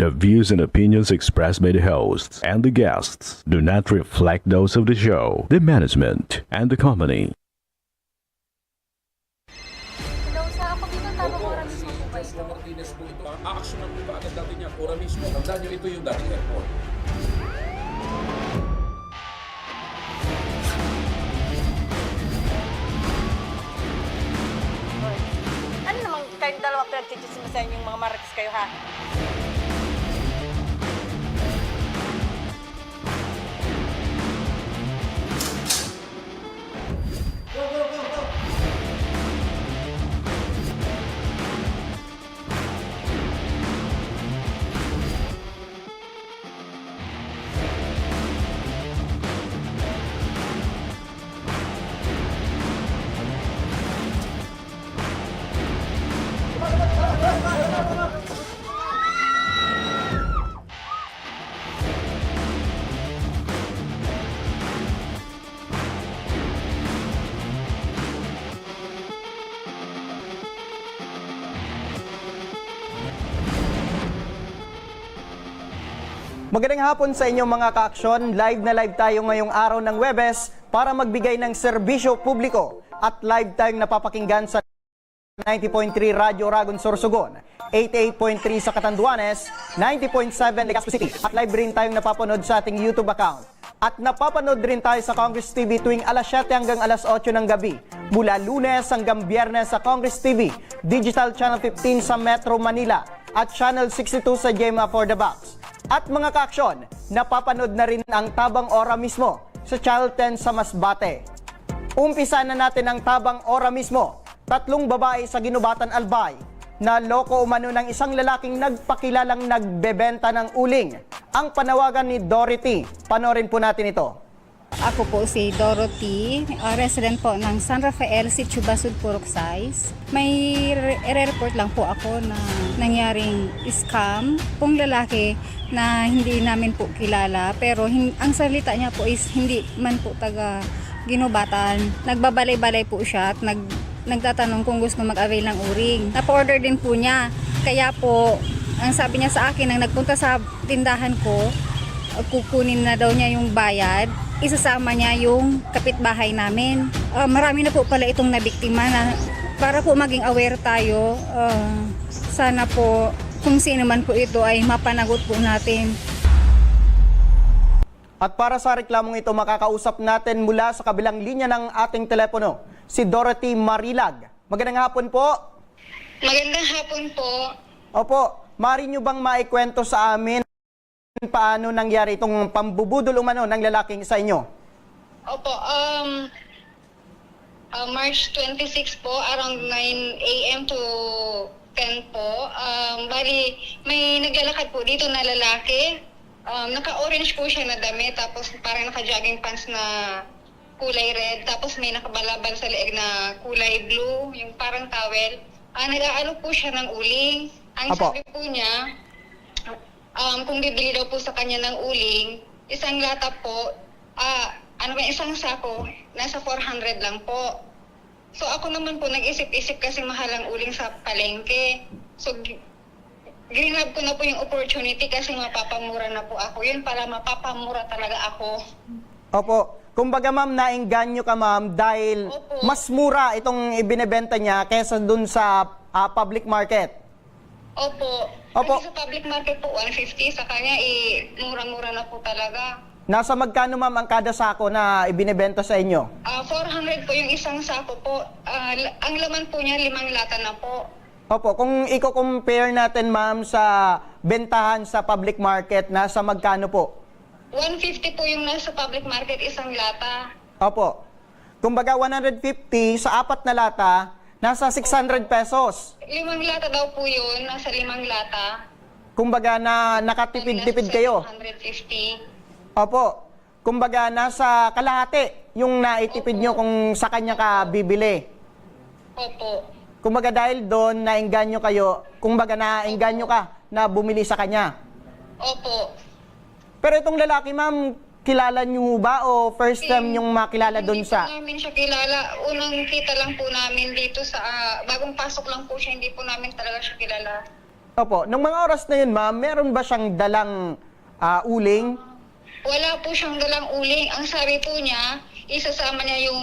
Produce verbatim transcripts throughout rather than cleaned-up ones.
The views and opinions expressed by the hosts and the guests do not reflect those of the show, the management, and the company. Hello, sa ako dito, tamang oras mismo po ba ito? Martinez po ito. Aaksyonan po ba agad natin yan? Ora mismo, tandaan nyo, ito yung dating airport. Ano namang kayong dalawa pinagchichismisan yung mga marites kayo, ha? Magandang hapon sa inyo, mga kaaksyon. Live na live tayo ngayong araw ng Huwebes para magbigay ng serbisyo publiko. At live tayong napapakinggan sa ninety point three Radyo Oragon Sorsogon, eighty-eight point three sa Catanduanes, ninety point seven Legazpi City. At live rin tayong napapanood sa ating YouTube account. At napapanood rin tayo sa Congress T V tuwing alas siyete hanggang alas otso ng gabi, mula Lunes hanggang Biyernes sa Congress T V, Digital Channel fifteen sa Metro Manila at Channel sixty-two sa G M A for the Box. At mga kaaksyon, napapanood na rin ang Tabang Ora mismo sa Channel ten sa Masbate. Umpisa na natin ang Tabang Ora mismo. Tatlong babae sa Guinobatan, Albay. Naloko umano ng isang lalaking nagpakilalang nagbebenta ng uling. Ang panawagan ni Dorothy. Panoorin po natin ito. Ako po si Dorothy, ah, resident po ng San Rafael, Sitio Basud, Purok sais. May re- ire-report lang po ako na nangyaring scam. Pong lalaki na hindi namin po kilala, pero hin- ang salita niya po is hindi man po taga Guinobatan. Nagbabalay-balay po siya at nag- nagtatanong kung gusto mag-avail ng uring. Napa-order din po niya. Kaya po, ang sabi niya sa akin, nang nagpunta sa tindahan ko, kukunin na daw niya yung bayad, isasama niya yung kapitbahay namin. Ah, marami na po pala itong nabiktima na para po maging aware tayo, ah, sana po kung sino man po ito ay mapanagot po natin. At para sa reklamong ito, makakausap natin mula sa kabilang linya ng ating telepono, si Dorothy Marilag. Magandang hapon po. Magandang hapon po. Opo, maaari nyo bang maikwento sa amin paano nangyari itong pambubudol umano ng lalaking sa inyo? Opo, um, uh, March twenty-six po, around nine a m to ten po. Um, bali, may naglalakad po dito na lalaki. Um, naka-orange po siya na damit, tapos parang naka-jogging pants na kulay red, tapos may nakabalabal sa leeg na kulay blue, yung parang towel. Ah, nag-aalok po siya ng uling. Ang Apo. Sabi po niya, um, kung bibili daw po sa kanya ng uling, isang lata po, ah, ano ba, isang sako, nasa four hundred lang po. So ako naman po, nag-isip-isip kasi mahal ang uling sa palengke. So, gi- grinab ko na po yung opportunity kasi mapapamura na po ako. Yun pala, mapapamura talaga ako. Opo. Kumbaga, ma'am, naengganyo ka, ma'am, dahil Opo. Mas mura itong ibinebenta niya kaysa dun sa ah, public market. Opo. Opo. Kasi sa public market po, one fifty. Sa kanya, eh, mura-mura na po talaga. Nasa magkano, ma'am, ang kada sako na ibinebenta sa inyo? Ah, four hundred po yung isang sako po. Ah, l- ang laman po niya, limang lata na po. Opo, kung i-compare natin, ma'am, sa bentahan sa public market, nasa magkano po? One fifty po yung nasa public market, isang lata. Opo. Kumbaga, one hundred fifty sa apat na lata, nasa six hundred pesos. Limang lata daw po yun, nasa limang lata. Kumbaga, na nakatipid-tipid Nasa kayo. Seven hundred fifty. Opo. Kumbaga, nasa kalahati yung naitipid nyo kung sa kanya ka bibili. Opo. Kumbaga, dahil doon, naengganyo kayo, kumbaga, naengganyo ka na bumili sa kanya. Opo. Pero itong lalaki, ma'am, kilala niyo ho ba o first time niyong makilala doon Hindi sa... po namin siya kilala. Unang kita lang po namin dito sa, ah, bagong pasok lang po siya, hindi po namin talaga siya kilala. Opo, nung mga oras na yun, ma'am, meron ba siyang dalang, ah, uling? Wala po siyang dalang uling. Ang sabi po niya, isasama niya yung,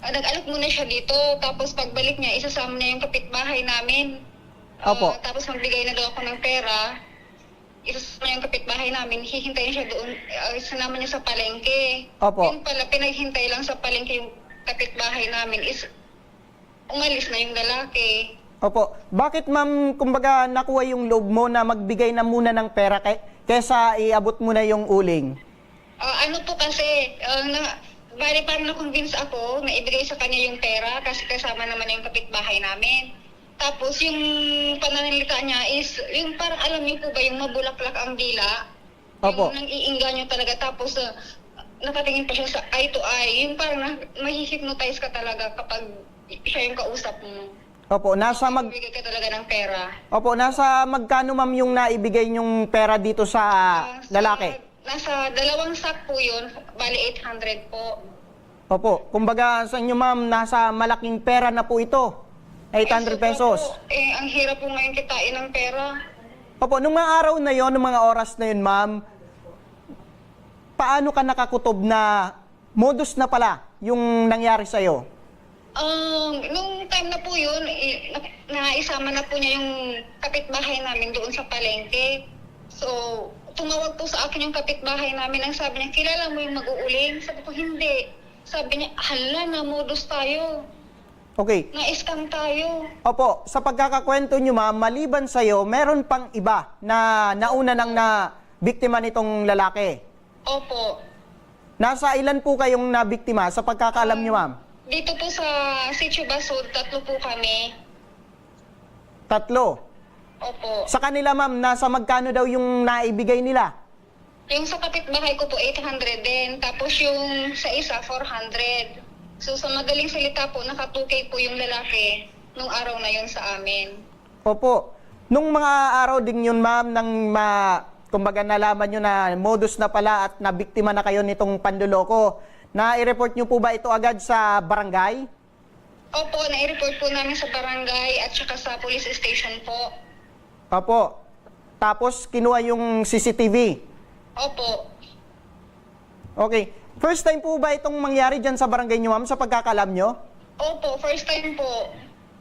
ah, nag-alok muna siya dito, tapos pagbalik niya, isasama niya yung kapitbahay namin. Ah, Opo. Tapos magbigay na daw ako ng pera, isasama niya yung kapitbahay namin, hihintayin siya doon, ah, sinama niya sa palengke. Opo. Yun pala, pinaghintay lang sa palengke yung kapitbahay namin is umalis na yung lalaki. Opo. Bakit, ma'am, kumbaga, nakuha yung loob mo na magbigay na muna ng pera kay, kesa iabot mo na yung uling? Ah, ano po kasi, ah, na, bali parang na-convince ako na ibigay sa kanya yung pera kasi kasama naman na yung kapitbahay namin. Tapos yung pananalita niya is, yung parang alam niyo po ba yung mabulaklak ang dila? Opo. Yung nang-iinganyo talaga. Tapos ah, nakatingin pa siya sa eye to eye. Yung parang na, mahi-hypnotize ka talaga kapag siya yung kausap mo. Opo, nasa mag Bibigay ka talaga ng pera. Opo, nasa magkano, ma'am, yung naibigay niyong pera dito sa Ah, sa- lalaki? Nasa dalawang sack po yun. Bali, eight hundred po. Opo, kumbaga sa inyo, ma'am, nasa malaking pera na po ito. Eight hundred Eh, sobra pesos. Po. Eh, ang hirap po ngayon kitain ng pera. Opo, nung mga araw na yon, nung mga oras na yun, ma'am, paano ka nakakutob na modus na pala yung nangyari sa'yo? Um, nung time na po yun, i- na, naisama na po niya yung kapitbahay namin doon sa palengke. So, tumawag po sa akin yung kapitbahay namin. Ang sabi niya, "Kilala mo yung mag-uuling?" Sabi ko, "Hindi." Sabi niya, "Hala, namodus tayo. Okay. Na-scam tayo." Opo, sa pagkakakwento nyo, ma'am, maliban sa'yo, meron pang iba na nauna nang na biktima nitong lalaki. Opo. Nasa ilan po kayong nabiktima sa pagkakaalam nyo, ma'am? Dito po sa Sitio Basud, tatlo po kami. Tatlo. Opo. Sa kanila, ma'am, nasa magkano daw yung naibigay nila? Yung sa kapitbahay ko po, eight hundred din. Tapos yung sa isa, four hundred. So, sa madaling salita po, naka two K po yung lalaki nung araw na yun sa amin. Opo. Nung mga araw din yun, ma'am, nang ma, kumbaga nalaman nyo na modus na pala at nabiktima na kayo nitong panloloko, na-report nyo po ba ito agad sa barangay? Opo, nai-report po namin sa barangay at saka sa police station po. Opo. Tapos kinuha yung C C T V. Opo. Okay. First time po ba itong mangyari dyan sa barangay nyo, ma'am, sa pagkakalam nyo? Opo, first time po.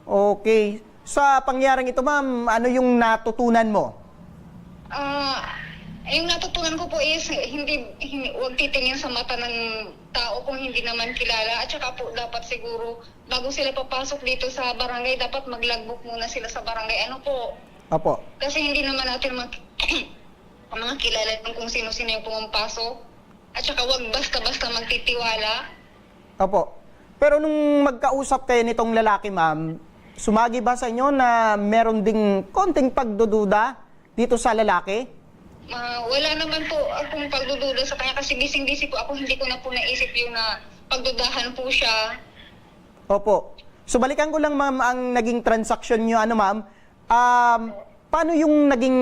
Okay. Sa pangyaring ito, ma'am, ano yung natutunan mo? Ah, yung natutunan ko po is hindi, hindi wag titingin sa mata ng tao kung hindi naman kilala, at saka po dapat siguro bago sila papasok dito sa barangay, dapat maglagbook muna sila sa barangay. Ano po? Opo. Kasi hindi naman natin mag ang mga kilala lang kung sino-sino yung pumapasok. At saka wag basta-basta magtitiwala. Opo. Pero nung magkausap kayo nitong lalaki, ma'am, sumagi ba sa inyo na meron ding konting pagdududa dito sa lalaki? Ah, wala naman po akong pagdududa sa kanya kasi busy-busy po ako. Hindi ko na po naisip yung na pagdudahan po siya. Opo. So, balikan ko lang, ma'am, ang naging transaksyon nyo, ano, ma'am? Um, paano yung naging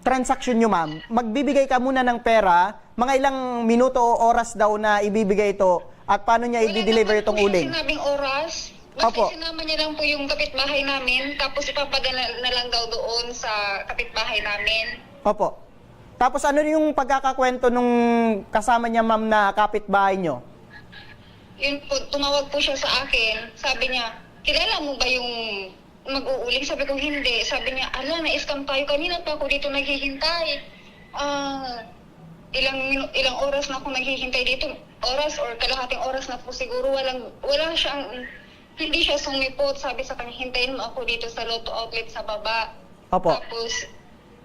transaksyon nyo, ma'am? Magbibigay ka muna ng pera, mga ilang minuto o oras daw na ibibigay ito, at paano niya Wala i-deliver naman itong po siya uling? Sinabing oras. Basta Opo. Sinama niya lang po yung kapitbahay namin, tapos ipapadala na lang daw doon sa kapitbahay namin. Opo. Tapos ano yung pagkakakwento nung kasama niya, ma'am, na kapitbahay nyo? Yun po, tumawag po siya sa akin. Sabi niya, "Kilala mo ba yung mag-uuling?" Sabi ko, "Hindi." Sabi niya, "Ala, na-scam tayo. Kanina pa ako dito naghihintay. Ah, ilang minu- ilang oras na ako naghihintay dito. Oras or kalahating oras na po siguro. Walang, wala siyang, hindi siya sumipot." Sabi sa kanya, "Hintayin mo ako dito sa Lotto Outlet sa baba." Opo. Tapos,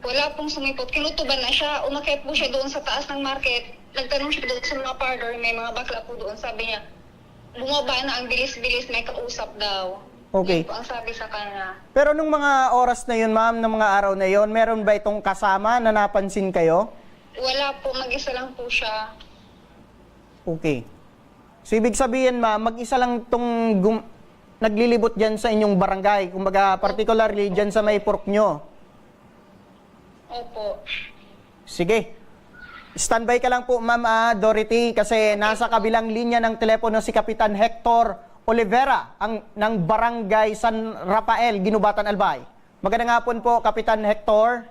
wala pong sumipot. Kinutuban na siya. Umakyat po siya doon sa taas ng market. Nagtanong siya doon sa mga parlor. May mga bakla po doon. Sabi niya, bumaba na ang bilis-bilis. May kausap daw. Okay. Yun po ang sabi sa kanya. Pero nung mga oras na yun, ma'am, ng mga araw na yun, meron ba itong kasama na napansin kayo? Wala po. Mag-isa lang po siya. Okay. So, ibig sabihin, ma'am, mag-isa lang itong gum- naglilibot dyan sa inyong barangay. Kumbaga, particularly dyan sa may purok nyo. Opo. Sige. Standby ka lang po, Ma'am, ah, Dorothy, kasi nasa kabilang linya ng telepono si Kapitan Hector Olivera ang, ng Barangay San Rafael, Guinobatan, Albay. Magandang hapon po, Kapitan Hector.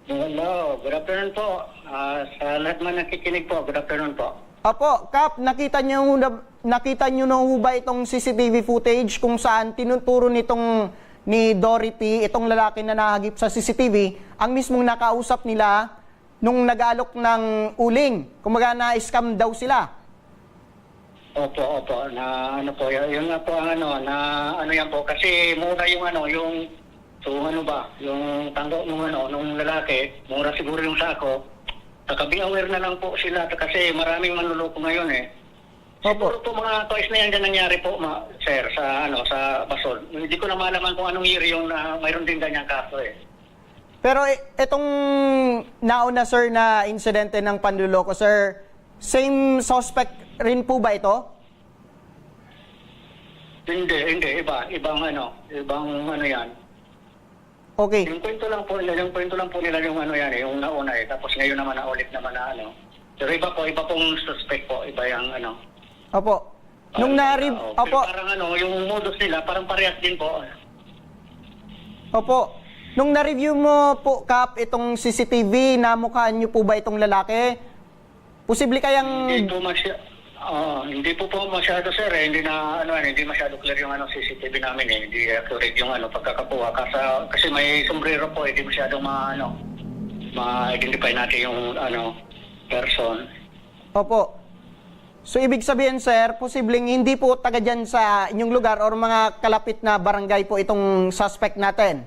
Hello, good afternoon po. Ah, sa lahat man nakikinig po, good afternoon po. Opo, Kap, nakita niyo na, nakita niyo na ho ba itong C C T V footage kung saan tinuturo nitong ni Dorothy, itong lalaki na nahagip sa C C T V, ang mismong nakausap nila nung nag-aalok ng uling? Kumbaga, na-scam daw sila. Opo, opo. Na ano po, y- yun nga po ang ano, na ano yan po. Kasi mura yung ano, yung, yung ano ba, yung tanggo nung ano, nung lalaki, mura siguro yung sako. Saka be aware na lang po sila kasi maraming manloloko ngayon eh. Opo. Siguro po mga twice na yan dyan nangyari po, ma, sir, sa ano, sa Basol. Hindi ko na malaman kung anong year yung na mayroon din ganyang kaso eh. Pero i- itong nauna, sir, na insidente ng panloloko, sir, same suspect rin po ba ito? Hindi, hindi, iba, ibang ano, ibang ano yan. Okay. Yung kwento lang po nila, yung kwento lang po nila yung ano yan eh, yung nauna eh. Tapos ngayon naman naulit naman na ano. Pero iba po, iba pong suspect po, iba yung ano. Opo. Nung Parang, na-re- oo. Pero Opo. Parang ano, yung modus nila, parang parehas din po. Opo. Nung na-review mo po, Kap, itong C C T V, namukhaan niyo po ba itong lalaki? Posible kayang... Hindi po masya, ah, hindi po po masyado, sir, eh. Hindi na ano, hindi masyado clear yung ano C C T V namin eh. Hindi accurate yung ano pagkakakuha kasi kasi may sombrero po, hindi masyado ma ano, ma-identify natin yung ano person. Opo. So, ibig sabihin, sir, posibleng hindi po taga dyan sa inyong lugar or mga kalapit na barangay po itong suspect natin?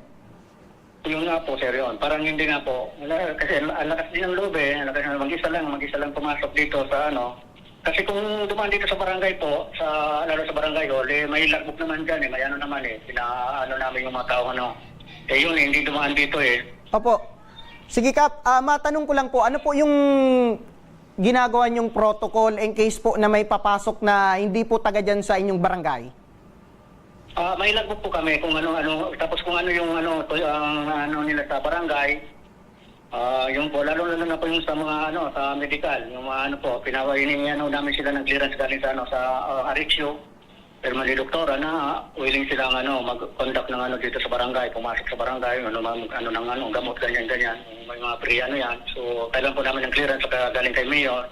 Yun nga po, sir, yun. Parang hindi nga po. Wala, kasi ang ang lakas din ng loob eh. Ang lakas ng mag-isa lang, mag-isa lang pumasok dito sa ano. Kasi kung dumaan dito sa barangay po, sa lalo sa barangay hall, eh, may logbook naman dyan eh. May ano naman eh. Pinaano namin yung mga tao ano. Eh yun eh, hindi dumaan dito eh. Opo. Sige, Kap, ah, matanong ko lang po, ano po yung ginagawa niyong protocol in case po na may papasok na hindi po taga dyan sa inyong barangay? Ah, may logbook po kami kung ano ano tapos kung ano yung ano to ang ano nila sa barangay. Ah, yun po lalo lalo na po yung sa mga ano sa medical, yung mga ano po pinawa ini ano namin sila ng clearance galing sa ano sa uh, Arixio. Pero may doktora na willing silang ano mag-conduct ng ano dito sa barangay, pumasok sa barangay, ano mag, ano ng ano gamot ganyan ganyan. May mga free ano yan. So kailan po namin ng clearance sa galing kay Mayor.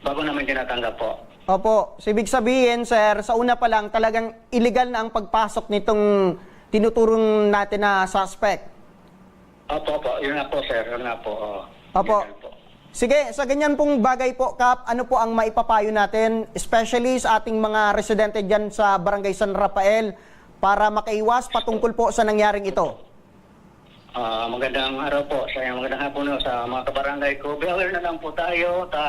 Bago namin tinatanggap po. Opo. So, ibig sabihin, sir, sa una pa lang, talagang illegal na ang pagpasok nitong tinuturong natin na suspect. Opo, opo. Yun nga po, sir. Yun nga po. Oo. Opo. Yun po. Sige, sa ganyan pong bagay po, Kap, ano po ang maipapayo natin, especially sa ating mga residente dyan sa Barangay San Rafael, para makaiwas patungkol po sa nangyaring ito? Ah, magandang araw po sa magandang hapon no, sa mga kabarangay ko. Be aware na lang po tayo ta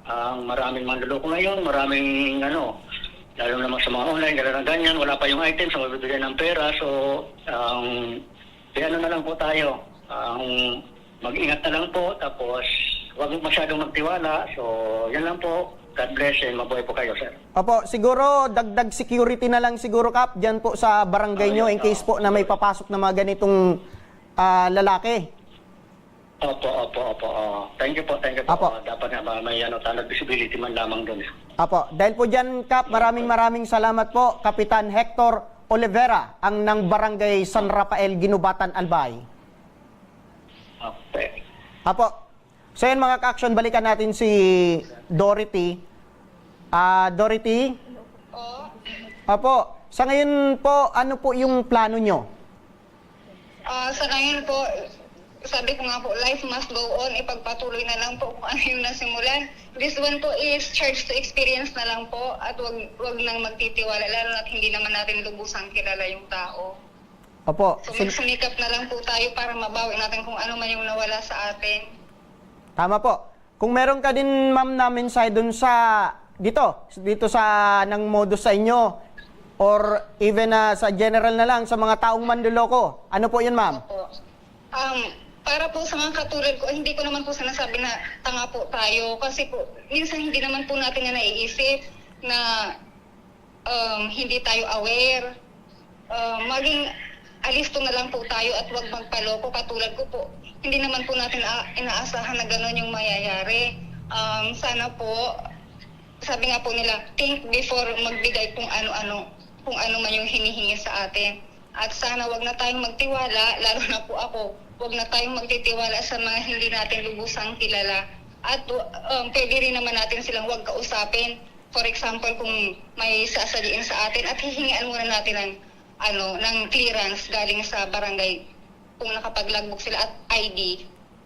ang maraming manloloko ngayon, maraming ano, lalo naman sa mga online, gano'n na ganyan, wala pa yung item, so mabibigyan ng pera. So, ang be ano na lang po tayo, ang mag-ingat na lang po, tapos huwag masyadong magtiwala. So, yan lang po. God bless and mabuhay po kayo, sir. Opo, siguro dagdag security na lang siguro, Kap, dyan po sa barangay Ah, nyo yun, in case oo. po na may papasok na mga ganitong ah, lalaki. Opo, opo, opo. Oh. Thank you po, thank you po. Apo. Oh, dapat nga ba may ano, sana visibility man lamang doon. Apo, dahil po dyan, Kap, maraming maraming salamat po, Kapitan Hector Olivera, ang ng Barangay San Rafael, Guinobatan, Albay. Okay. Apo. So yan mga ka-action, balikan natin si Dorothy. Ah, Dorothy? Oo. Apo, sa ngayon po, ano po yung plano nyo? Ah, sa ngayon po, sabi ko nga po, life must go on. Ipagpatuloy na lang po kung ano yung nasimulan. This one po is charge to experience na lang po at wag wag nang magtitiwala, lalo na't hindi naman natin lubusang kilala yung tao. Opo. So Sin- magsumikap na lang po tayo para mabawi natin kung ano man yung nawala sa atin. Tama po. Kung meron ka din, ma'am, na mensahe dun sa, dito, dito sa nang modus sa inyo, or even ah, sa general na lang, sa mga taong manloloko. Ano po yun, ma'am? Po. Um, para po sa mga katulad ko, hindi ko naman po sinasabi na tanga po tayo kasi po minsan hindi naman po natin na naiisip na um, hindi tayo aware. Um, maging alisto na lang po tayo at huwag magpaloko katulad ko po. Hindi naman po natin a- inaasahan na gano'n yung mayayari. Um, sana po, sabi nga po nila, think before magbigay kung ano-ano, kung ano man yung hinihingi sa atin. At sana wag na tayong magtiwala, lalo na po ako, wag na tayong magtitiwala sa mga hindi natin lubusang kilala. At, um, pwede rin naman natin silang wag kausapin. For example, kung may sasadiin sa atin at hihingian muna natin ng, ano, ng clearance galing sa barangay kung nakapaglagbog sila at I D.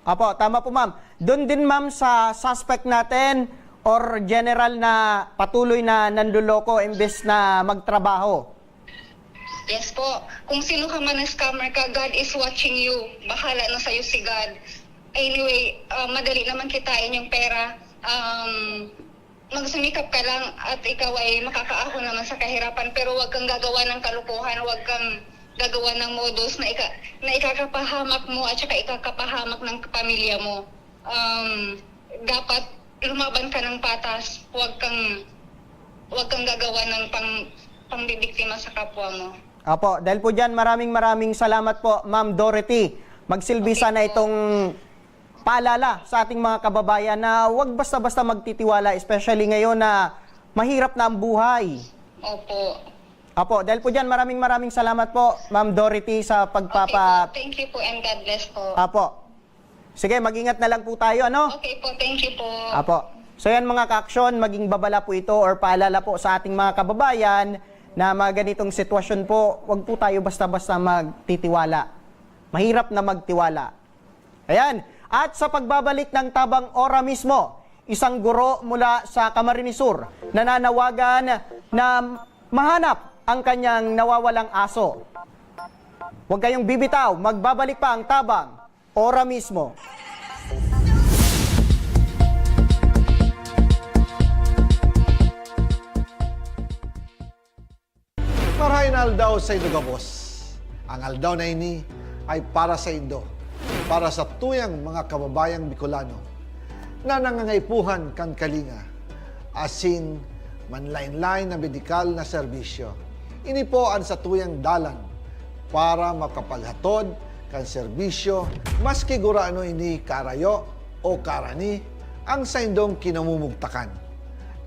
Apo, tama po, ma'am. Doon din, ma'am, sa suspect natin or general na patuloy na nanloloko imbes na magtrabaho. Yes po. Kung sino ka man na scammer ka, God is watching you. Bahala na sa'yo si God. Anyway, ah, madali naman kitain yung pera. Um, magsumikap ka lang at ikaw ay makakaahon naman sa kahirapan, pero wag kang gagawa ng kalokohan, wag kang gagawa ng modus na ika-, na ikakapahamak mo at saka ikakapahamak ng pamilya mo. Um, dapat lumaban ka ng patas, wag kang, wag kang gagawa ng pang-, pangbibiktima sa kapwa mo. Apo, dahil po dyan, maraming maraming salamat po, Ma'am Dorothy. Magsilbi Okay sana po. itong paalala sa ating mga kababayan na wag basta-basta magtitiwala, especially ngayon na mahirap na ang buhay. Opo. Apo, dahil po dyan, maraming maraming salamat po, Ma'am Dorothy, sa Okay pagpapa- po. Thank you po and God bless po. Apo. Sige, mag-ingat na lang po tayo, ano? Okay po, thank you po. Apo. So yan, mga ka-aksyon, maging babala po ito or paalala po sa ating mga kababayan na mga ganitong sitwasyon po, wag po tayo basta-basta magtitiwala. Mahirap na magtiwala. Ayan. At sa pagbabalik ng Tabang Ora mismo, isang guro mula sa Camarines Sur nananawagan na mahanap ang kanyang nawawalang aso. Huwag kayong bibitaw, magbabalik pa ang Tabang Ora mismo. Marahay na aldaw sa indo gabos. Ang aldaw na ini ay para sa indo, para sa tuyang mga kababayang Bicolano na nangangaipuhan kan kalinga, asin manlain-lain na medikal na serbisyo. Ini po an satuyang dalan para makapaghatod kan serbisyo, maski gurano ini karayo o karani ang saindong kinamumugtakan.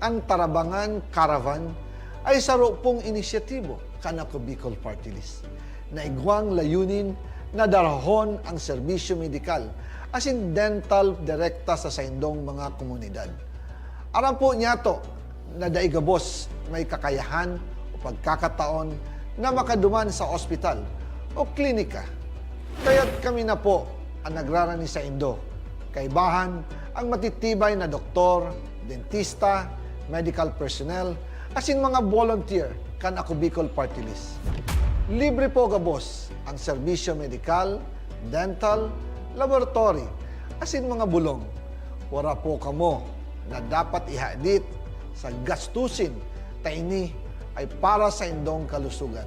Ang Tarabangan Caravan ay saro pong inisyatibo kan Ako Bicol Party List na igwang layunin na darahon ang serbisyo medikal asin dental direkta sa saindong mga komunidad. Aram po niyato na dai gabos may kakayahan o pagkakataon na makaduman sa ospital o klinika. Kaya't kami na po an nagrarani saindo. Kaibahan ang matitibay na doktor, dentista, medical personnel, asin mga volunteer kan Ako Bicol Party List. Libre po gabos ang serbisyo medikal, dental, laboratory, asin mga bulong. Wara po kamo na dapat ihadit sa gastusin, ta ini ay para saindong kalusugan.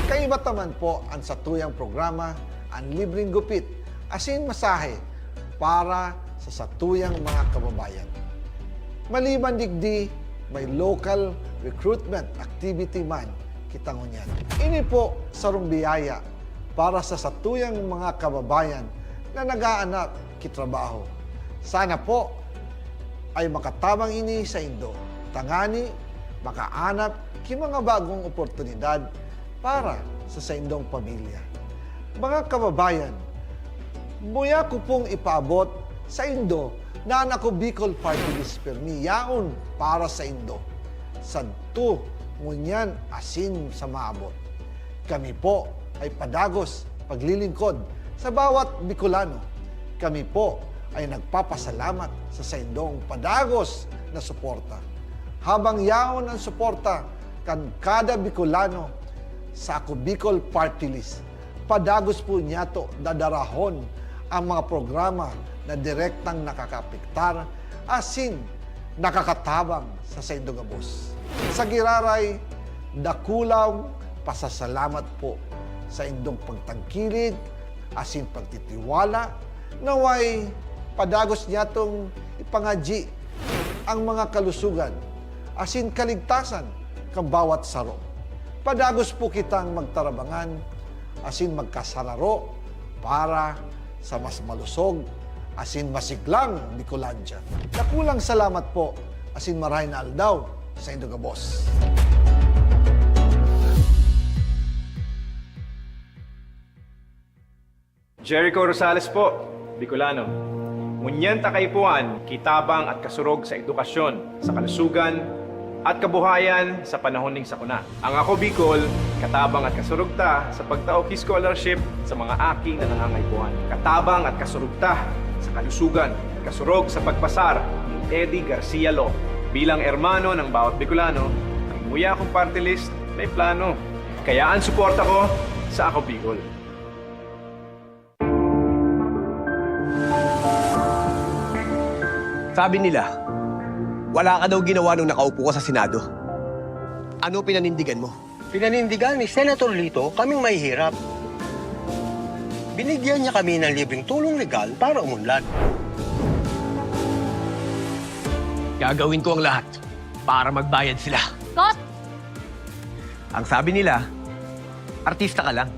Kaiba ta man po an satuyang programa, an libreng gupit asin masahe para sa satuyang mga kababayan. Maliban digdi, may local recruitment activity man kita ngunyan. Ini po sarong biyaya para sa satuyang mga kababayan na nag-aanap ki trabaho. Sana po ay makatabang ini saindo, tangani makaanap ki mga bagong oportunidad para sa saindong pamilya. Mga kababayan, muya ko pong ipaabot saindo na an Ako Bicol Party List pirmi yaon para saindo, sadto, ngunyan asin sa maabot. Kami po ay padagos paglilingkod sa bawat Bicolano. Kami po ay nagpapasalamat sa saindong padagos na suporta. Habang yaon an suporta kan kada Bicolano sa Ako Bicol Party List, padagos po niyato dadarahon ang mga programa na direktang nakakaapektar asin nakakatabang sa saindo gabos. Sa giraray, dakulang pasasalamat po sa indong pagtangkilik asin pagtitiwala. Naway padagos niyatong ipangadyi ang mga kalusugan asin kaligtasan kan bawat saro. Padagos po kitang magtarabangan asin magkasararo para sa mas malusog asin masiglang Bicolandia. Dakulang salamat po asin marahay na aldaw saindo gabos. Jericho Rosales po, Bicolano. Ngunyan ta kaipuhan, kitabang at kasurog sa edukasyon, sa kalusugan, at kabuhayan sa panahon ning sakuna. Ang Ako Bicol, katabang at kasurog ta sa pagtao ki scholarship sa mga aki na nangangaipuhan. Katabang at kasurog ta sa kalusugan, kasurog sa pagpasar ni Eddie Garcia Law. Bilang hermano ng bawat Bicolano, ang Muya Akong Party List may plano. Kaya ang suporta ko sa Ako Bicol. Sabi nila, wala ka daw ginawa nung nakaupo ka sa Senado. Ano pinanindigan mo? Pinanindigan ni Senator Lito kaming mahihirap. Binigyan niya kami ng libreng tulong legal para umunlad. Gagawin ko ang lahat para magbayad sila. Kot! Ang sabi nila, artista ka lang.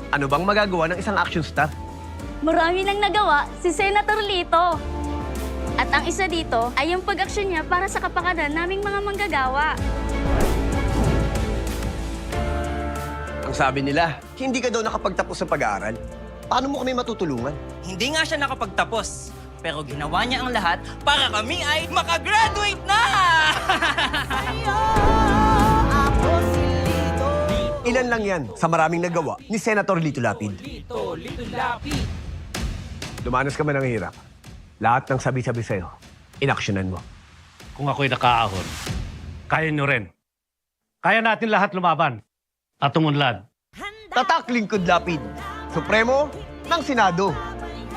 Ano bang magagawa ng isang action star? Marami nang nagawa si Senator Lito. At ang isa dito ay yung pag-aksyon niya para sa kapakanan naming mga manggagawa. Ang sabi nila, hindi ka daw nakapagtapos ng pag-aaral. Paano mo kami matutulungan? Hindi nga siya nakapagtapos, pero ginawa niya ang lahat para kami ay makagraduate na! Sa'yo, ako si Lito. Ilan lang yan sa maraming nagawa ni Senator Lito Lapid. Lito, Lito Lapid. Dumanas ka man ng hirap. Lahat ng sabi-sabi sa'yo, inaksyonan mo. Kung ako'y nakaahon, kaya nyo rin. Kaya natin lahat lumaban at umunlad. Tatak Lingkod Lapid, Supremo ng Senado.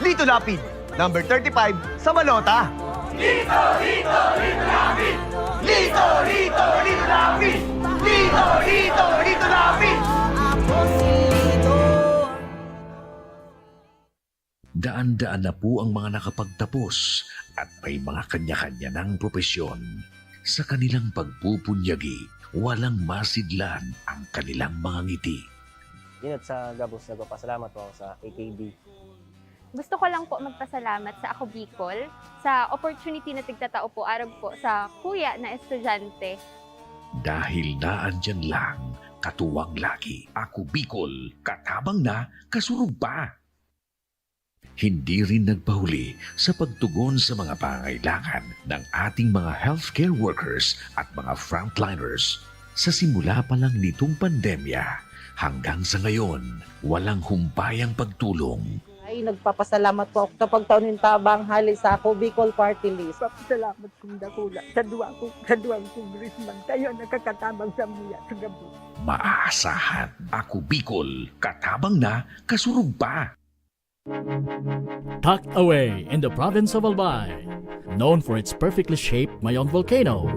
Lito Lapid, number thirty-five sa balota. Lito, Lito, Lito Lapid! Lito, Lito, Lito Lapid! Lito, Lito, Lito Lapid! Ako si Lito. Daan-daan na po ang mga nakapagtapos at may mga kanya-kanya ng propesyon. Sa kanilang pagpupunyagi, walang masidlan ang kanilang mga ngiti. Yun, at sa gabos, nagpapasalamat po ako sa A K B. Gusto ko lang po magpasalamat sa Ako Bicol sa opportunity na tigtatao po arog po sa kuya na estudyante. Dahil naandyan lang, katuwang lagi, Ako Bicol, katabang na, kasurog pa. Hindi rin nagpahuli sa pagtugon sa mga pangangailangan ng ating mga healthcare workers at mga frontliners. Sa simula pa lang nitong pandemya, hanggang sa ngayon, walang humpay ang pagtulong. Ay, nagpapasalamat po ako sa pagtao nin tabang hali sa Ako Bicol Party List. Papasalamat kong dakula sa duwa ko, sa duwang congressman, kayo nakakatabang sa muya sa gabi. Maaasahan, Ako Bicol, katabang na, kasurog pa. Tucked away in the province of Albay, known for its perfectly shaped Mayon volcano,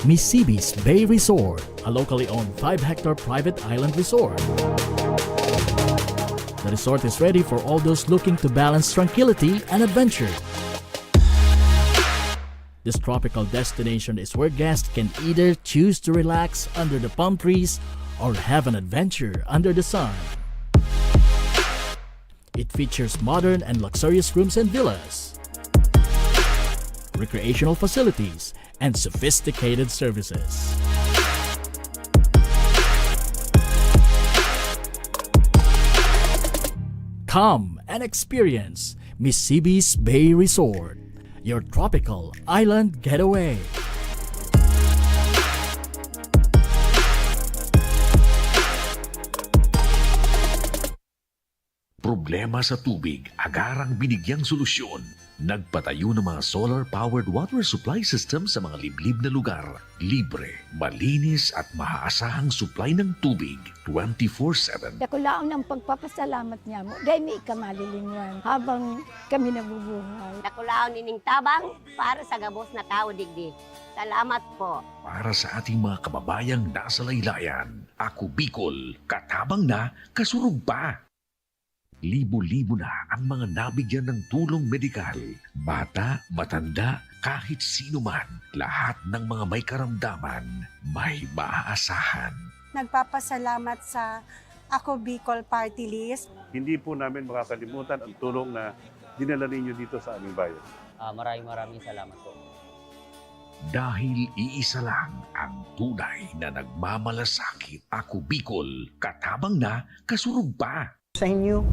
Misibis Bay Resort, a locally owned five-hectare private island resort. The resort is ready for all those looking to balance tranquility and adventure. This tropical destination is where guests can either choose to relax under the palm trees or have an adventure under the sun. It features modern and luxurious rooms and villas, recreational facilities, and sophisticated services. Come and experience Misibis Bay Resort, your tropical island getaway. Problema sa tubig, agarang binigyang solusyon. Nagpatayo ng mga solar-powered water supply system sa mga liblib na lugar. Libre, malinis at maaasahang supply ng tubig twenty-four seven. Dakulaon ang pagpapasalamat niamo, dahil may ika malilingwan habang kami nabubuhay. Dakulaon nining tabang para sa gabos na tawo digdi. Salamat po. Para sa ating mga kababayang nasa laylayan, Ako Bicol, katabang na, kasurog pa. Libo-libo na ang mga nabigyan ng tulong medikal. Bata, matanda, kahit sino man, lahat ng mga may karamdaman, may maaasahan. Nagpapasalamat sa Ako Bicol Party List. Hindi po namin makakalimutan ang tulong na dinala ninyo dito sa aming bayan. Ah, maraming, maraming salamat po. Dahil iisa lang ang tunay na nagmamalasakit. Ako Bicol, katabang na, kasurog pa. Sa inyo.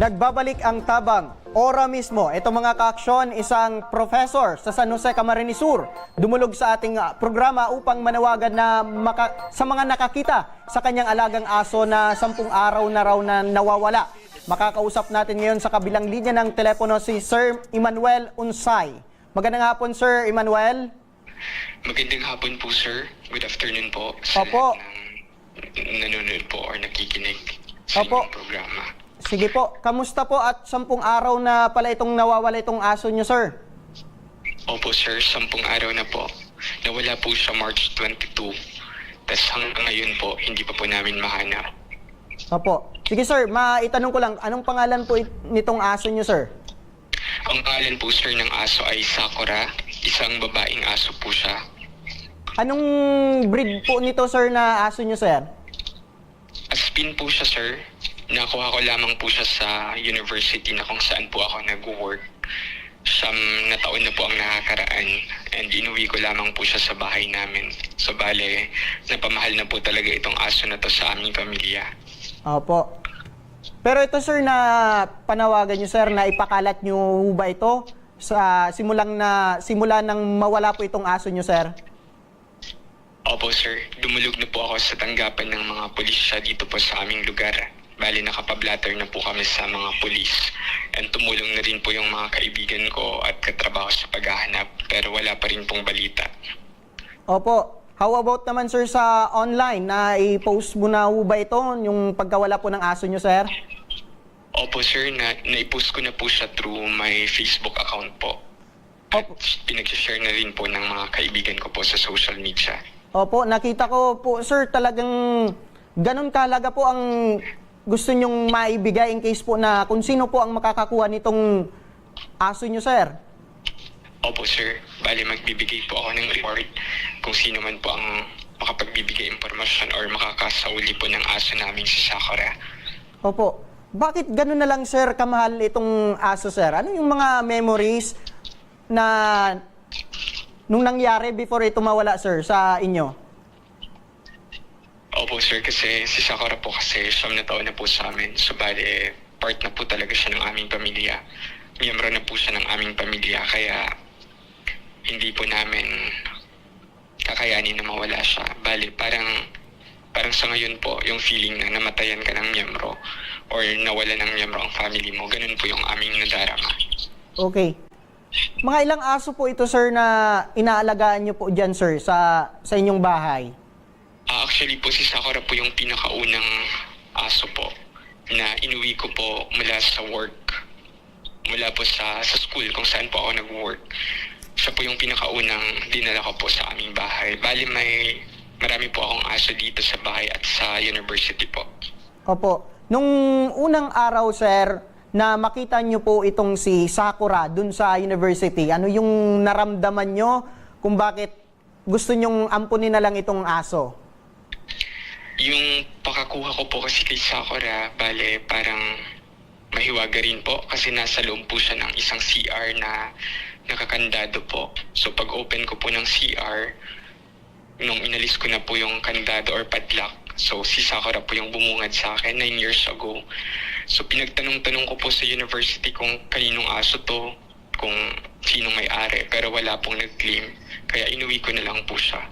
Nagbabalik ang tabang. Ora mismo, ito mga kaaksyon, isang professor sa San Jose, Camarines Sur, dumulog sa ating, ah, programa upang manawagan na maka-, sa mga nakakita sa kanyang alagang aso na sampung araw na raw na nawawala. Makakausap natin ngayon sa kabilang linya ng telepono si Sir Emmanuel Unsay. Magandang hapon, Sir Emmanuel. Magandang hapon po, sir. Good afternoon po sa Opo. lahat ng nanonood po or nakikinig sa Opo. inyong programa. Sige po, kamusta po at sampung araw na pala itong nawawala itong aso nyo, sir? Opo, sir. Sampung araw na po. Nawala po siya March twenty-two. Tas hanggang ngayon po, hindi pa po namin mahanap. Opo. Sige, sir, maitanong ko lang, anong pangalan po it- nitong aso nyo, sir? Ang pangalan po, sir, ng aso ay Sakura. Isang babaeng aso po siya. Anong breed po nito, sir, na aso nyo, sir? Aspin po siya, sir. Nakuha ko lamang po siya sa university na kung saan po ako nag-work. Siyam na taon na po ang nakakaraan, and inuwi ko lamang po siya sa bahay namin. So, bale, napamahal na po talaga itong aso na to sa aming pamilya. Opo. Pero ito, sir, na panawagan nyo, sir, na ipakalat nyo ba ito sa simulang na simula nang mawala po itong aso nyo, sir? Opo, sir. Dumulog na po ako sa tanggapan ng mga pulisya dito po sa aming lugar. Bali, nakapablatter na po kami sa mga pulis. And tumulong na rin po yung mga kaibigan ko at katrabaho sa paghahanap. Pero wala pa rin pong balita. Opo. How about naman, sir, sa online na i-post mo na ho ba ito, yung pagkawala po ng aso nyo, sir? Opo, sir. Na, naipost ko na po siya through my Facebook account po. Opo. Pinag-share na rin po ng mga kaibigan ko po sa social media. Opo, nakita ko po, sir, talagang ganun kahalaga po ang gusto nyong maibigay in case po na kung sino po ang makakakuha nitong aso nyo, sir. Opo, sir. Bali, magbibigay po ako ng report kung sino man po ang makapagbibigay impormasyon or makakasauli po ng aso naming si Sakura. Opo. Bakit ganun na lang, sir, kamahal itong aso, sir? Ano yung mga memories na nung nangyari before ito mawala, sir, sa inyo? Opo, sir, kasi si Sakura po kasi siyam na taon na po sa amin. So, bali, part na po talaga siya ng aming pamilya. Miyembro na po siya ng aming pamilya, kaya hindi po namin kakayanin na mawala siya. Bali, parang, parang sa ngayon po, yung feeling na namatayan ka ng miyembro or nawala ng miyembro ang family mo, ganun po yung aming nadarama. Okay. Mga ilang aso po ito, sir, na inaalagaan nyo po dyan, sir, sa, sa inyong bahay? Ah, actually po, si Sakura po yung pinakaunang aso po na inuwi ko po mula sa work. Mula po sa, sa school kung saan po ako nag-work. Siya po yung pinakaunang dinala ko po sa aming bahay. Bali, may marami po akong aso dito sa bahay at sa university po. Opo. Nung unang araw, sir, na makita nyo po itong si Sakura dun sa university, ano yung naramdaman nyo kung bakit gusto nyong ampunin na lang itong aso? Yung pakakuha ko po kasi kay Sakura, bale, parang mahiwaga rin po kasi nasa loob po siya ng isang C R na nakakandado po. So, pag open ko po ng C R, nung inalis ko na po yung kandado or padlock, so si Sakura po yung bumungad sa akin nine years ago. So, pinagtanong-tanong ko po sa university kung kaninong aso to, kung sinong may-ari, pero wala pong nag-claim. Kaya inuwi ko na lang po siya.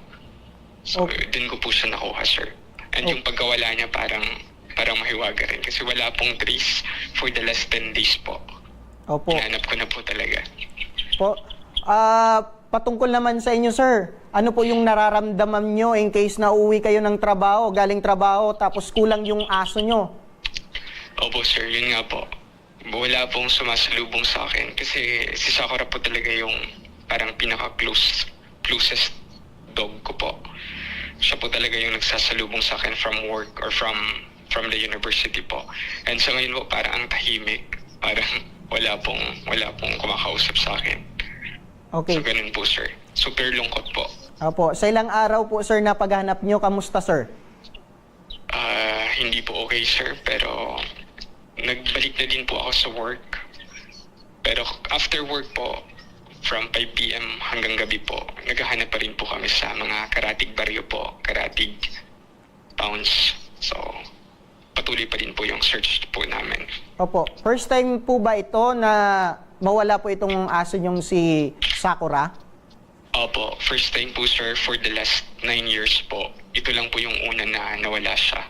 So, Okay. Dun ko po siya nakuha, sir. And Oh. Yung pagkawala niya, parang parang mahiwaga rin kasi wala pong trace for the last ten days po. Opo. Hinanap ko na po talaga. Po, ah, patungkol naman sa inyo, sir, ano po yung nararamdaman nyo in case na uuwi kayo ng trabaho, galing trabaho, tapos kulang yung aso nyo? Opo, sir. Yun nga po. Wala pong sumasalubong sa akin kasi si Sakura po talaga yung parang pinaka-close, closest dog ko po. Siya po talaga yung nagsasalubong sa akin from work or from from the university po. And sa ngayon po, parang ang tahimik. Parang wala pong, wala pong kumakausap sa akin. Okay. So, ganun po, sir. Super lungkot po. Opo. Sa ilang araw po, sir, na paghahanap nyo, kamusta, sir? Ah, hindi po okay, sir, pero nagbalik na din po ako sa work. Pero after work po, from five P M hanggang gabi po, naghahanap pa rin po kami sa mga karatig baryo po, karatig pounds. So, patuloy pa din po yung search po namin. Opo. First time po ba ito na mawala po itong aso niyong si Sakura? Opo, first time po, sir, for the last nine years po. Ito lang po yung una na nawala siya.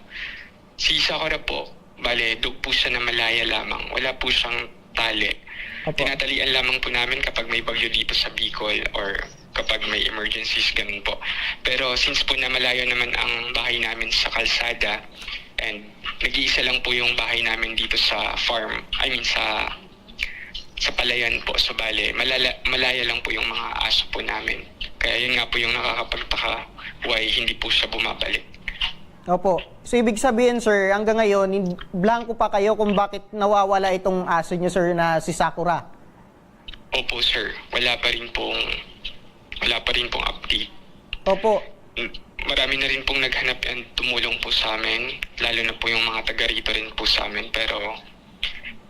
Si Sakura po, bale, dog po siya na Malaya lamang. Wala po siyang tali. Opo. Tinatalian lamang po namin kapag may bagyo dito sa Bicol or kapag may emergencies, ganun po. Pero since po na malayo naman ang bahay namin sa kalsada, and nag-iisa lang po yung bahay namin dito sa farm, I mean sa sa palayan po. So bale, malala, malaya lang po yung mga aso po namin. Kaya yun nga po yung nakakapagtaka why hindi po siya bumabalik. Opo. So, ibig sabihin, sir, hanggang ngayon, hin- blanco pa kayo kung bakit nawawala itong aso niyo, sir, na si Sakura? Opo, sir. Wala pa rin pong, wala pa rin pong update. Opo. Marami na rin pong naghanap and tumulong po sa amin, lalo na po yung mga taga rito rin po sa amin, pero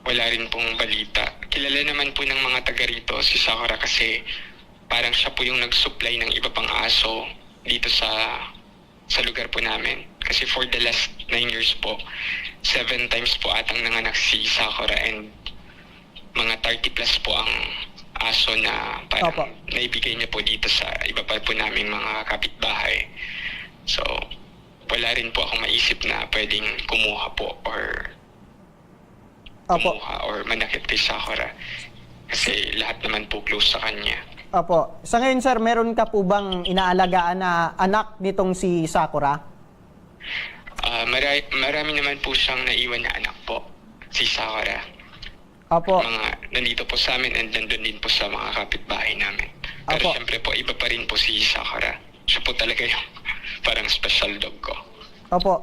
wala rin pong balita. Kilala naman po ng mga taga rito si Sakura kasi parang siya po yung nag-supply ng iba pang aso dito sa sa lugar po namin. Kasi for the last nine years po, seven times po atang nanganak si Sakura, and mga thirty plus po ang aso na parang Opo. naibigay niya po dito sa iba pa po naming mga kapitbahay. So, wala rin po akong maisip na pwedeng kumuha po or Opo. kumuha or manakit kay Sakura. Kasi lahat naman po close sa kanya. Opo. Sa ngayon, sir, meron ka po bang inaalagaan na anak nitong si Sakura? Ah, mara- marami naman po siyang naiwan na anak po, si Sakura. Opo. Mga nandito po sa amin and nandun din po sa mga kapitbahay namin. Pero Opo. Syempre po, iba pa rin po si Sakura. Siya po talaga yung parang special dog ko. Opo.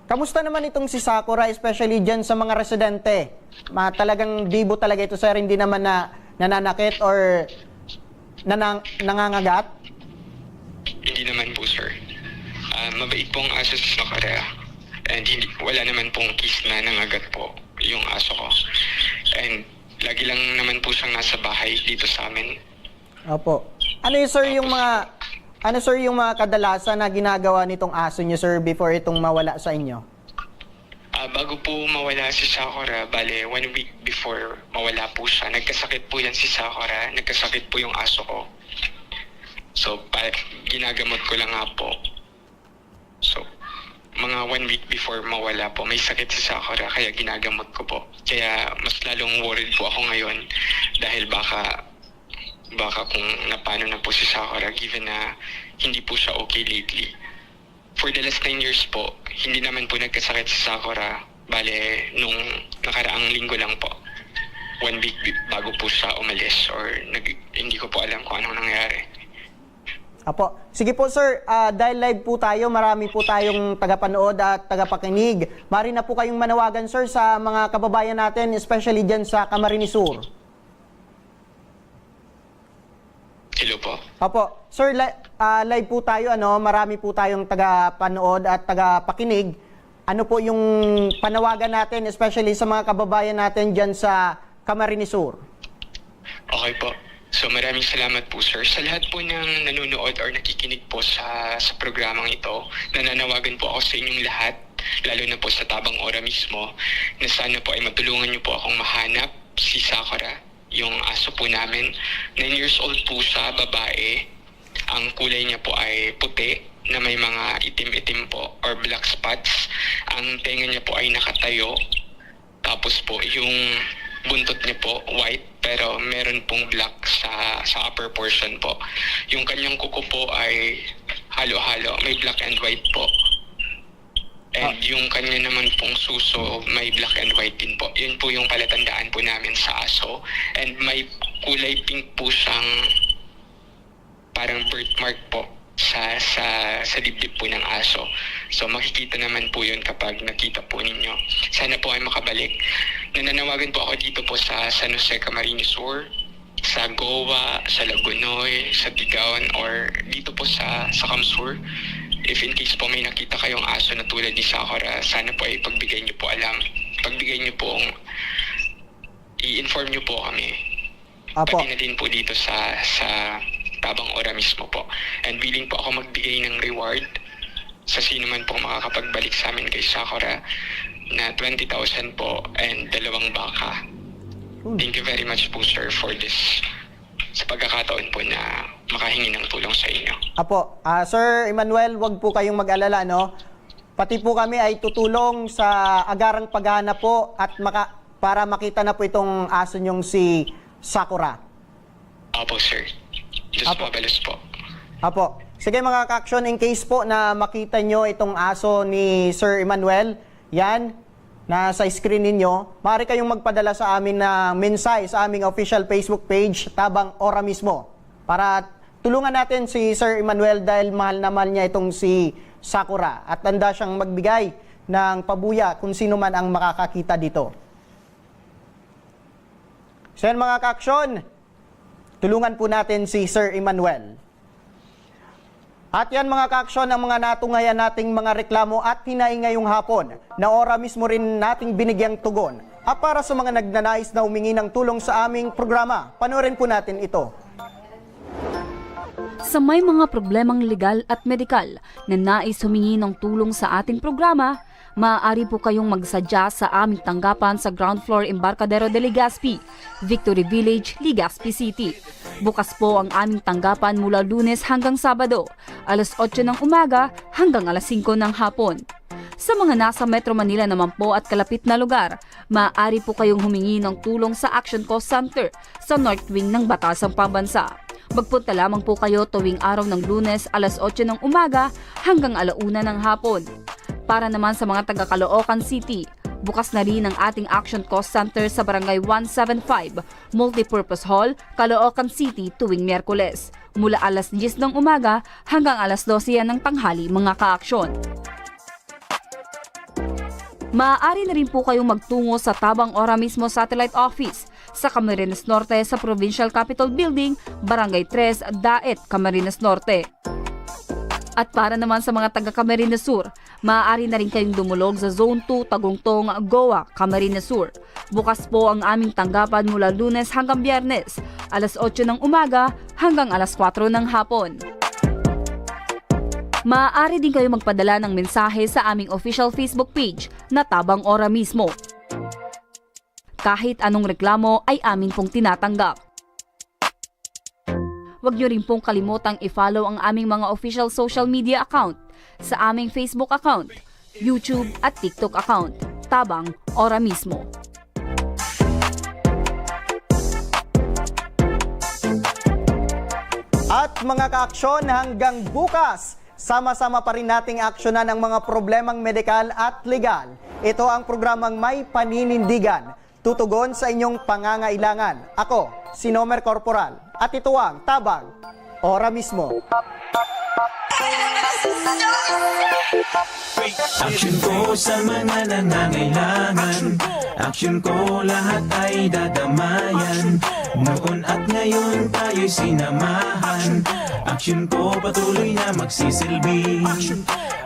Kamusta naman itong si Sakura, especially dyan sa mga residente? Ma, talagang bibo talaga ito, sir. Hindi naman na nananakit or nanang, nangangagat? Hindi naman po, sir. Ah, mabait pong aso si Sakura. And hindi, wala naman pong case na nangagat po yung aso ko. And lagi lang naman po siyang nasa bahay dito sa amin. Opo. Ano yung, sir, yung mga ano, sir, yung mga kadalasan na ginagawa nitong aso niyo, sir, before itong mawala sa inyo? Ah, bago po mawala si Sakura, bale, one week before mawala po siya, nagkasakit po yan si Sakura, nagkasakit po yung aso ko. So, pa, ginagamot ko lang nga po. So, mga one week before mawala po, may sakit si Sakura, kaya ginagamot ko po. Kaya mas lalong worried po ako ngayon dahil baka baka kung napano na po si Sakura, given na hindi po siya okay lately. For the last nine years po, hindi naman po nagkasakit si Sakura. Bale, nung nakaraang linggo lang po, one week bi- bago po siya umalis or nag, hindi ko po alam kung anong nangyari. Apo. Sige po, sir. Ah, dahil live po tayo, marami po tayong tagapanood at tagapakinig. Mari na po kayong manawagan, sir, sa mga kababayan natin, especially dyan sa Camarines Sur. Hello po. Apo. Sir, li- ah, live po tayo, ano, marami po tayong tagapanood at tagapakinig. Ano po yung panawagan natin, especially sa mga kababayan natin dyan sa Camarines Sur? Okay po. So maraming salamat po, sir. Sa lahat po ng nanonood or nakikinig po sa, sa programang ito, nananawagan po ako sa inyong lahat, lalo na po sa Tabang Ora mismo, na sana po ay matulungan niyo po akong mahanap si Sakura, yung aso po namin. Nine years old po siya, babae. Ang kulay niya po ay puti na may mga itim-itim po or black spots. Ang tenga niya po ay nakatayo. Tapos po, yung buntot niya po, white, pero meron pong black sa, sa upper portion po. Yung kanyang kuko po ay halo-halo, may black and white po. And Ah. Yung kanya naman pong suso, may black and white din po. Yun po yung palatandaan po namin sa aso. And may kulay pink po siyang parang birthmark po sa sa sa dibdib po ng aso. So makikita naman po 'yun kapag nakita po ninyo. Sana po ay makabalik. Nananawagan po ako dito po sa San Jose, Camarines Sur, sa Goa, sa Lagonoy, sa Tigaon, or dito po sa sa Camsur. If in case po may nakita kayong aso na tulad ni Sakura, sana po ay pagbigay niyo po alam. Pagbigay niyo po ang i-inform niyo po kami. Apo. Pati na din po dito sa sa Tabang Ora mismo po. And willing po ako magbigay ng reward sa sino man po makakapagbalik sa amin kay Sakura na twenty thousand po and dalawang baka. Thank you very much po, sir, for this, sa pagkakataon po na makahingi ng tulong sa inyo. Apo, ah, Sir Emmanuel, wag po kayong mag-alala, no? Pati po kami ay tutulong sa agarang paghahanap po at maka, para makita na po itong aso niyong si Sakura. Opo, sir. Diyos Apo. Mabalos po. Apo. Sige, mga ka-action, in case po na makita nyo itong aso ni Sir Emmanuel, yan, na sa screen ninyo, maaari kayong magpadala sa amin ng mensahe sa aming official Facebook page, Tabang Ora Mismo, para tulungan natin si Sir Emmanuel dahil mahal na mahal niya itong si Sakura at handa siyang magbigay ng pabuya kung sino man ang makakakita dito. So yan, mga ka-action, tulungan po natin si Sir Emmanuel. At yan, mga ka-action, ang mga natunghayan nating mga reklamo at hinaing ngayong hapon na ora mismo rin nating binigyang tugon. At para sa mga nagnanais na humingi ng tulong sa aming programa, panoorin po natin ito. Sa may mga problemang legal at medikal na nais humingi ng tulong sa ating programa, maaari po kayong magsadya sa aming tanggapan sa ground floor Embarcadero de Legazpi, Victory Village, Legazpi City. Bukas po ang aming tanggapan mula Lunes hanggang Sabado, alas otso ng umaga hanggang alas singko ng hapon. Sa mga nasa Metro Manila naman po at kalapit na lugar, maaari po kayong humingi ng tulong sa Action Call Center sa North Wing ng Batasang Pambansa. Magpunta lamang po kayo tuwing araw ng Lunes alas otso ng umaga hanggang ala una ng hapon. Para naman sa mga taga Caloocan City, bukas na rin ang ating Action Call Center sa Barangay one seven five, Multipurpose Hall, Caloocan City tuwing Miyerkules, mula alas diyes ng umaga hanggang alas dose yan ng tanghali, mga ka-aksyon. Maaari na rin po kayong magtungo sa Tabang Ora Mismo Satellite Office sa Camarines Norte sa Provincial Capitol Building, Barangay tres, Daet, Camarines Norte. At para naman sa mga taga Camarines Sur, maaari na rin kayong dumulog sa Zone two, Tagungtong, Goa, Camarines Sur. Bukas po ang aming tanggapan mula Lunes hanggang Biyernes, alas otso ng umaga hanggang alas kwatro ng hapon. Maaari din kayo magpadala ng mensahe sa aming official Facebook page na Tabang Ora Mismo. Kahit anong reklamo ay amin pong tinatanggap. Huwag niyo rin pong kalimutang i-follow ang aming mga official social media account sa aming Facebook account, YouTube at TikTok account, Tabang Ora Mismo. At mga ka-aksyon, hanggang bukas, sama-sama pa rin nating aksyonan ang mga problemang medikal at legal. Ito ang programang may paninindigan, tutugon sa inyong pangangailangan. Ako, si Nomer Corporal, at ito ang Tabang Ora Mismo. Aksyon ko sa mga nangangailangan. Aksyon ko lahat ay dadamayan. Noon at ngayon tayo'y sinamahan. Aksyon ko patuloy na magsisilbi.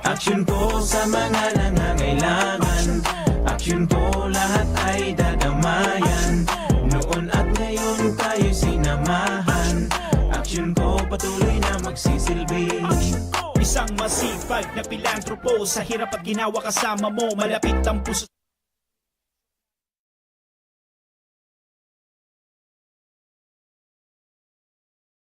Aksyon ko sa mga nangangailangan. Aksyon ko lahat ay dadamayan. Noon at ngayon tayo'y sinamahan. Aksyon ko patuloy na magsisilbi. Isang masipag na pilantropo, sa hirap at ginawa kasama mo, malapit ang puso.